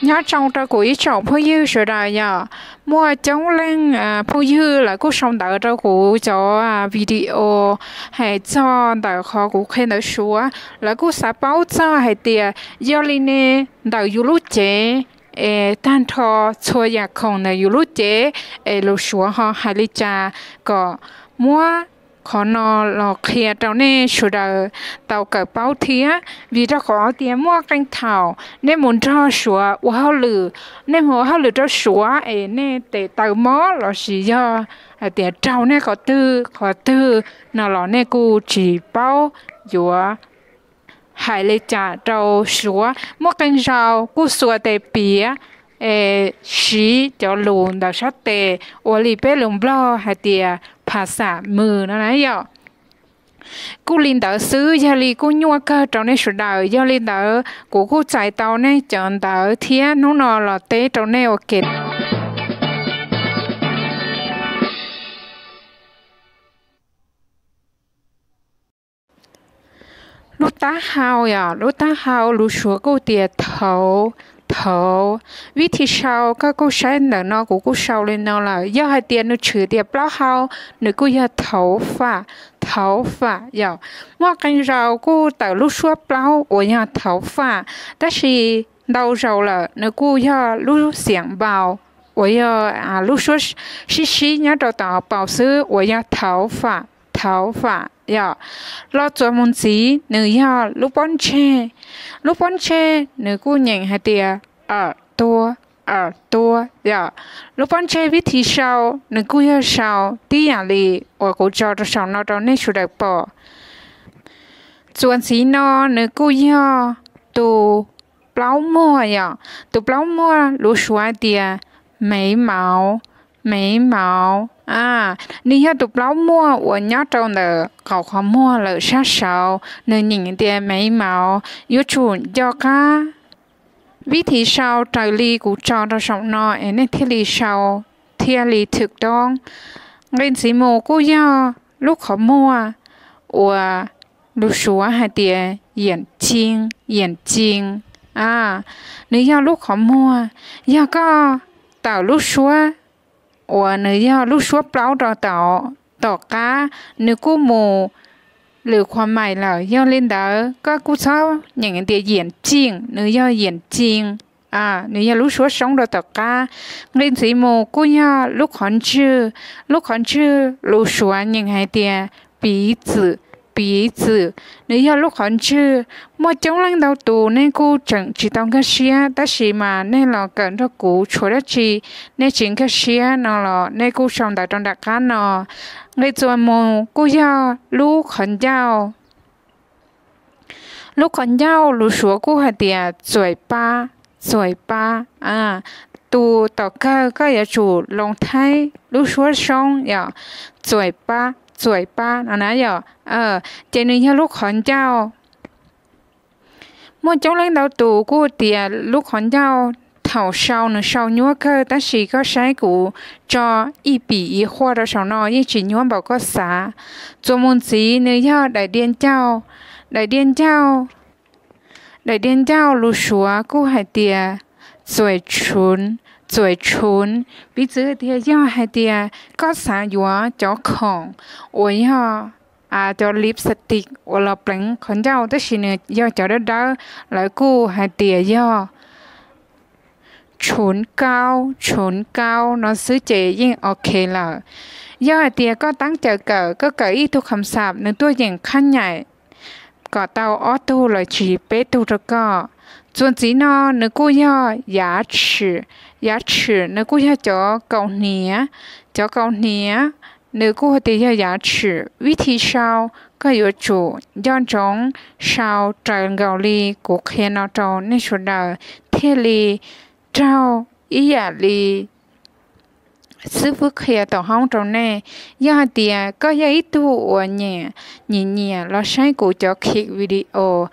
Nyob zoo rau kuv ib tsoom phooj ywg sawv daws yom. Muaj coob leej phooj ywg lawv kuj sau ntawv rau kuv cov video hais txog ntawm qhov kuv qhia ntawv Suav, lawv kuj xav paub txog hais tias yog li ne ntawm yus lub cev es tag nrho txhua yam khoom ntawm yus lub cev es lus Suav ho hais li cas, kom muab qhov no los qhia rau nej sawv daws tau kawm paub thiab. Vim rau qhov tias muaj qee thaum nej mus nrog Suav ua hauj lwm, nej mus ua hauj lwm rau Suav es nej tes taw mob lossis yog hais tias raug nej qhov twg qhov twg no los nej kuj tsis paub yuav hais li cas rau Suav. Muaj qee zaus kuj xuas tes piav es siv cov lus ntawm sab tes ua li peb lus Nplog hais tias phas xam mws no na yom. Kuj li ntawd xwb, yog li kuj nyuaj kawg rau nej sawv daws. Yog li ntawd kuv kuj txais tau nej cov ntawv thiab hnub no los teb rau nej ua ke. Lub taub hau yom, lub taub hau lus Suav kuj tias thauv, thauv. Vib thib sau koj kuj saib ntawm no kuv kuj sau li no lawm. Yog hais tias nws tshwm tias plaub hau, nws kuj yog thauv fam, thauv fam yom. Muaj qee zaus kuj tawm lub suab plaub uas yog thauv fam, tab sis ntau zaus lawm nws kuj yog lub xiam npau uas yog lub suab sib sib nyob rau tom paus xwb uas yog thauv fam, thauv fam yom. Los txuas mus ntxiv nws yog lub pob ntseg. Lub pob ntseg nws kuj nyeem hais tias a tua, a tua yom. Lub pob ntseg vib thib sau nws kuj yog sau tib yam li uas kuv tso rau saum no rau nej sawv daws pom. Txuas ntxiv no nws kuj yog tus plaub muag yom. Tus plaub muag lus Suav hais tias mev mauv, mev mauv. Nws yog tus plaub muag uas nyob rau ntawm qaum qhov muag lawm sab saud, nws nyeem tias mev mauv. Yuav tsum nco qab vib thib sau raws li kuv tso rau saum no es nej thiaj li sau thiaj li thwm toob. Nqe ntxiv mus kuj yog lub qhov muag uas lus Suav hais tias yam cing, yam cing. Nws yog lub qhov muag, yog koj tawm lub suab uas nws yog lub suab plaub rau tom qab, nws kuj mus lwm qhuav mais lawm. Yog li ntawd koj kuj txhob nyeem tias yam cing, nws yog yam cing. Nws yog lub suab soob rau tom qab. Nqe ntxiv mus kuj yog lub qhov ntswg. Lub qhov ntswg lus Suav nyeem hais tias piv txwm, piv txwm. Nws yog lub qhov ntswg. Muaj coob leej ntau tus nej kuj tseem tsis tau nkag siab, tab sis mas nej los kawm nrog kuv tshuav dab tsi nej tsis nkag siab no los nej kuj sau ntawv rau nram qab no. Nqe txuas mus kuj yog lub qhov ncauj. Lub qhov ncauj lus Suav kuj hais tias txuais pab, txuais pab. Tus tom kawg koj yuav tsum loo thaib lub suab soob yom, txuais pab, txuais pab no na yom. Ces nws yog lub qhov ncauj. Muaj coob leej ntau tus kuj tias lub qhov ncauj thaum sau nws sau nyuab kawg, tab sis koj saib kuv tso ib pim ib huaj rau saum no yeej tsis nyuab npaum koj xav. Txuas mus ntxiv nws yog daim diav ncauj. Daim diav ncauj, daim diav ncauj lus Suav kuj hais tias txuais tshunv, txuais tshunv. Piv txwv tias yog hais tias koj xav yuav cov khoom uas yog cov lipstick uas los pleev qhov ncauj tab sis nws yog cov dawb dawb, lawv kuj hais tias yog tshunv kaub, tshunv kaub no xwb ces yeej ok lawm. Yog hais tias koj teeb caws kawm, koj kawm ib tug kham xam nws tuaj yeem qhab nyaim kom tau ob tug los sis peb tug rau koj. Txuas ntxiv no nws kuj yog yav tshim, yav tshim nws kuj yog cov kaus hniav, cov kaus hniav, nws kuj hais tias yog yav tshim. Vib thib sau koj yuav tsum nco ntsoov sau raws nkaus li kuv qhia no rau nej sawv daws thiaj li raug ib yam li xib fwb qhia tom hoob rau nej. Yog hais tias koj yog ib tug uas nyiam, nyiam nyiam los saib kuv cov khiv video,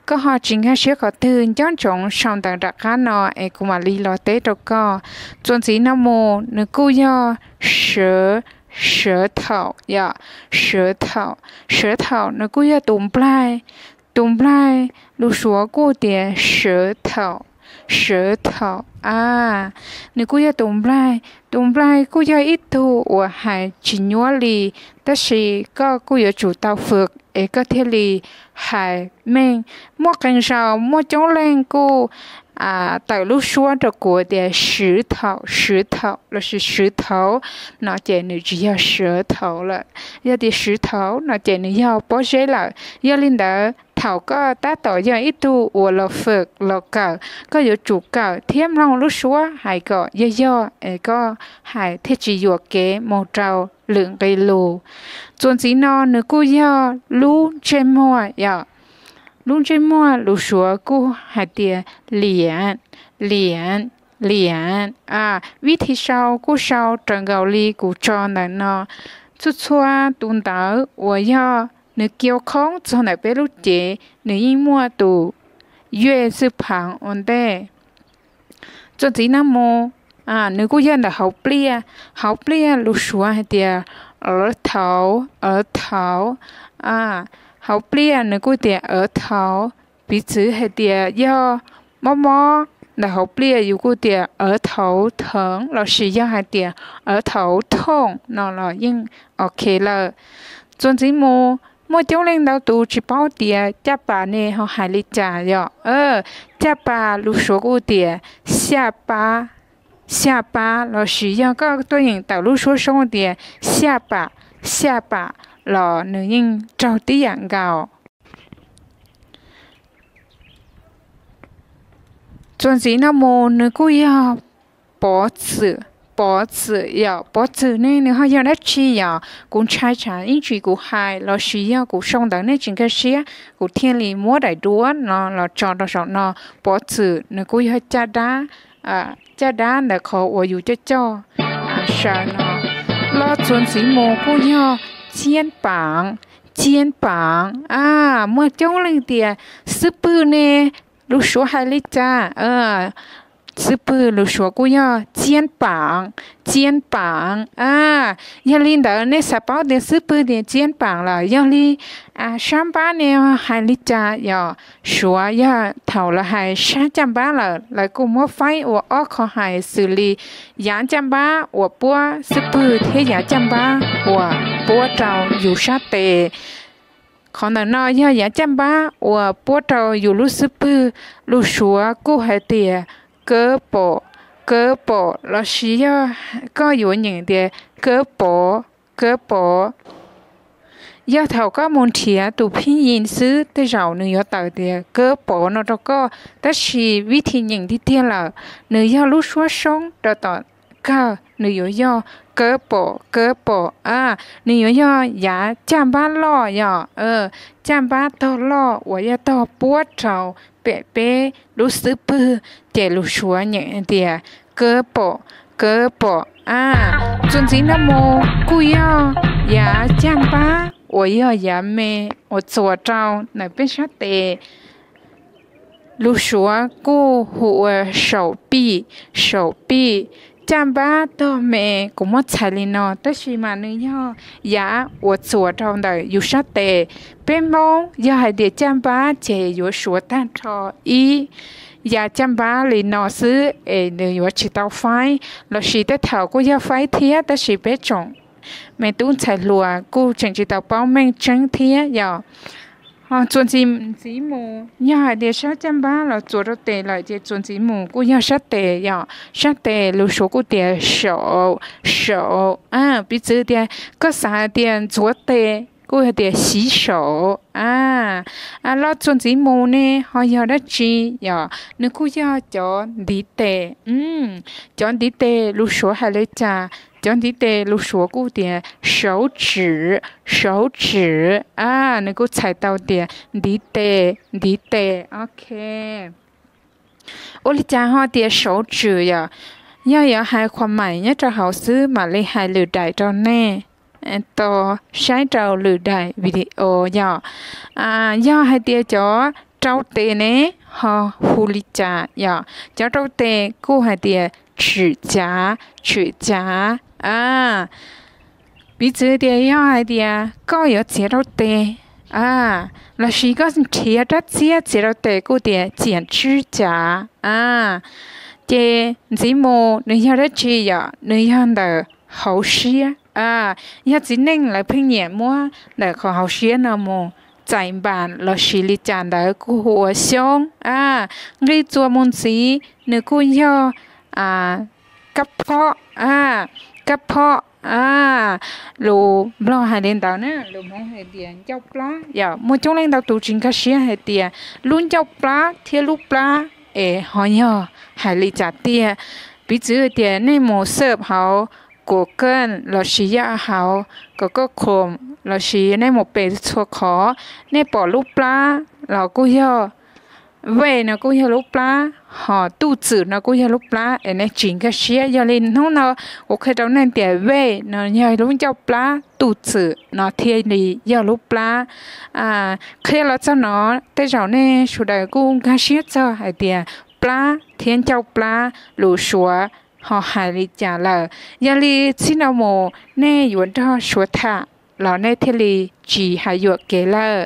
koj ho tsis nkag siab qhov twg nco ntsoov sau ntawv nram qab no es kuv mam li los teb rau koj. Txuas ntxiv no mus nws kuj yog sawv, sawv thaum yom, sawv thaum, sawv thaum nws kuj yog tus nplaig. Tus nplaig lus Suav kuj tias sawv thaum. 舌头 a, nws kuj yog tus nplaig. Tus nplaig kuj yog ib tug uas hais tsis nyuaj li, tab sis koj kuj yuav tsum tau fwm es koj thiaj li hais meej. Muaj qee zaus muaj coob leej kuj tawm lub suab rau kuv tias 石头, 石头 lossis 石头 no ces nws tsis yog 舌头 lawm. Yog tias 石头 no ces nws yog pob zeb lawm. Yog li ntawd thaum koj tab tom yog ib tug uas los fwm los kawm, koj yuav tsum kawm thiab mloog lub suab hais kom yog yog es koj hais thiaj tsis yuam kev mus rau lwm nqe lus. Txuas ntxiv no nws kuj yog lub ntsej muag yom. Lub ntsej muag lus Suav kuj hais tias 脸, 脸, 脸. Vib thi sau kuj sau raws nkaus li kuv tso ntawm no. Txhua txhua tus ntawv uas yog nws kiag khoob txog ntawm peb lub cev nws yeej muaj tus 月字旁 ua ntej. Txuas ntxiv no mus, nws kuj yog ntawm hauv pliaj. Hauv pliaj lus Suav hais tias 额头, 额头. Hauv pliaj nws kuj tias 额头. Piv txwv hais tias yog mob mob ntawm hauv pliaj yus kuj tias 额头疼 lossis yog hais tias 额头痛 no los yeej ok lawm. Txuas ntxiv mus, muaj coob leej ntau tus tsis paub tias caj pas ne ho hais li cas yom. Caj pas lus Suav kuj tias 下巴, 下巴 lossis yog koj tuaj yeem tawm lub suab Soob tias 下巴, 下巴 los nws yeej raug tib yam nkaus. Txuas ntxiv no mus nws kuj yog 脖子, 脖子 yom. 脖子 ne nws ho yog dab tsi yom? Kuv ntshai tsam ib ntsis kuv hais lossis yog kuv sau ntawv nej tsis nkag siab kuv thiaj li muab daim duab no los tso rau saum no. 脖子 nws kuj yog caj dab, caj dab ntawm qhov uas yus coj coj saw no. Los txuas ntxiv mus kuj yog 肩膀, 肩膀. Muaj coob leej tias xub pwg ne lus Suav hais li cas? Xub pwg lus Suav kuj yog 肩膀, 肩膀. Yog li ntawd nej xav paub tias xub pwg tias 肩膀 lawm, yog li sab npab ne hais li cas yom? Suav yog thaum lawv hais sab caj npab lawm lawv kuj muab faib ua ob qho hais xws li yav caj npab uas puab xub pwg thiab yav caj npab uas puab rau yus sab tes. Qhov ntawm no yog yav caj npab uas puab rau yus lub xub pwg. Lus Suav kuj hais tias 胳膊, 胳膊 lossis yog koj yuav nyeem tias 胳膊, 胳膊. Yog thaum koj mus nrhiav tus phib yis xwb tej zaum nws yuav tawm tias 胳膊 no rau koj, tab sis vib thi nyeem tiag tiag lawm nws yog lub suab Soob rau tom kawg nws yuav yog 胳膊, 胳膊 a, nws yuav yog yav caj npab loj yom. Caj npab tog loj uas yog tog puab rau pem peb lub xub pwg, ces lus Suav nyeem tias 胳膊, 胳膊 a. Txuas ntxiv no mus kuj yog yav caj npab uas yog yav me uas txuas rau ntawm peb sab tes. Lus Suav kuj hu ua 手臂, 手臂. Caj npab tog me kuv muab txhais li no tab sis mas nws yog yav uas txuas rau ntawm yus sab tes. Peb Hmoob yog hais tias caj npab ces yuav suav tag nrho ib yav caj npab li no xwb es nws yuav tsis tau faib, lossis tej thaum kuj yog faib thiab tab sis peb tsoom me tub ntxhais hluas kuj tseem tsis tau paub meej tseeb thiab yom. Ho txuas ntxiv mus, yog hais tias sab caj npab los txuas rau tes lawm ces txuas ntxiv mus kuj yog sab tes yom. Sab tes lus Suav kuj tias 手, 手. Piv txwv tias koj xav hais tias ntxuav tes kuj hais tias 洗手. Los txuas ntxiv mus ne ho yog dab tsi yom? Nws kuj yog cov ntiv tes. Cov ntiv tes lus Suav hais li cas? Cov ntiv tes lus Suav kuj tias 手指, 手指. Nws kuj txhais tau tias ntiv tes, ntiv tes, ok. Ua li cas ho tias 手指 yom? Yog yuav hais khuam maim nyob rau hauv xwb mam li hais lwm daim rau nej tau saib rau lwm daim video yom. Yog hais tias cov rau tes ne ho hu li cas yom? Cov rau tes kuj hais tias 指甲, 指甲. Piv txwv tias yog hais tias koj yuav txiav rau tes a, lossis koj nrhiav rab txiab txiav rau tes kuj tias ciam tswb cav a. Ces ntxiv mus nws yog dab tsi? Yog nws yog ntawm hauv siab a. Yog txiv neej lawv pheej nyiam muab ntawm qhov hauv siab no mus txais npas lossis li cas ntawd kuj hu ua xyoob a. Nqi txuas mus ntxiv nws kuj yog kab phob a, kab phob a. Lus Nplog hais li ntawd na, lus Hmoob hais tias ncauj plab. Yog muaj coob leej ntau tus tsis nkag siab hais tias lub ncauj plab thiab lub plab es ho yog hais li cas tiag. Piv txwv tias nej mus search hauv Google lossis yog hauv Google Chrome lossis nej mus pes txhua qhov, nej pom lub plab los kuj yog vej no kuj yog lub plab, ho tuj txwm no kuj yog lub plab es nej tsis nkag siab. Yog li hnub no kuv qhia rau nej tias vej no yog lub ncauj plab, tuj txwm no thiaj li yog lub plab. Qhia los txog no, tej zaum nej sawv daws kuj nkag siab txog hais tias plab thiab ncauj plab lus Suav ho hais li cas lawm. Yog li txij no mus nej yuav nrog Suav tham los nej thiaj li tsis hais yuam kev lawm.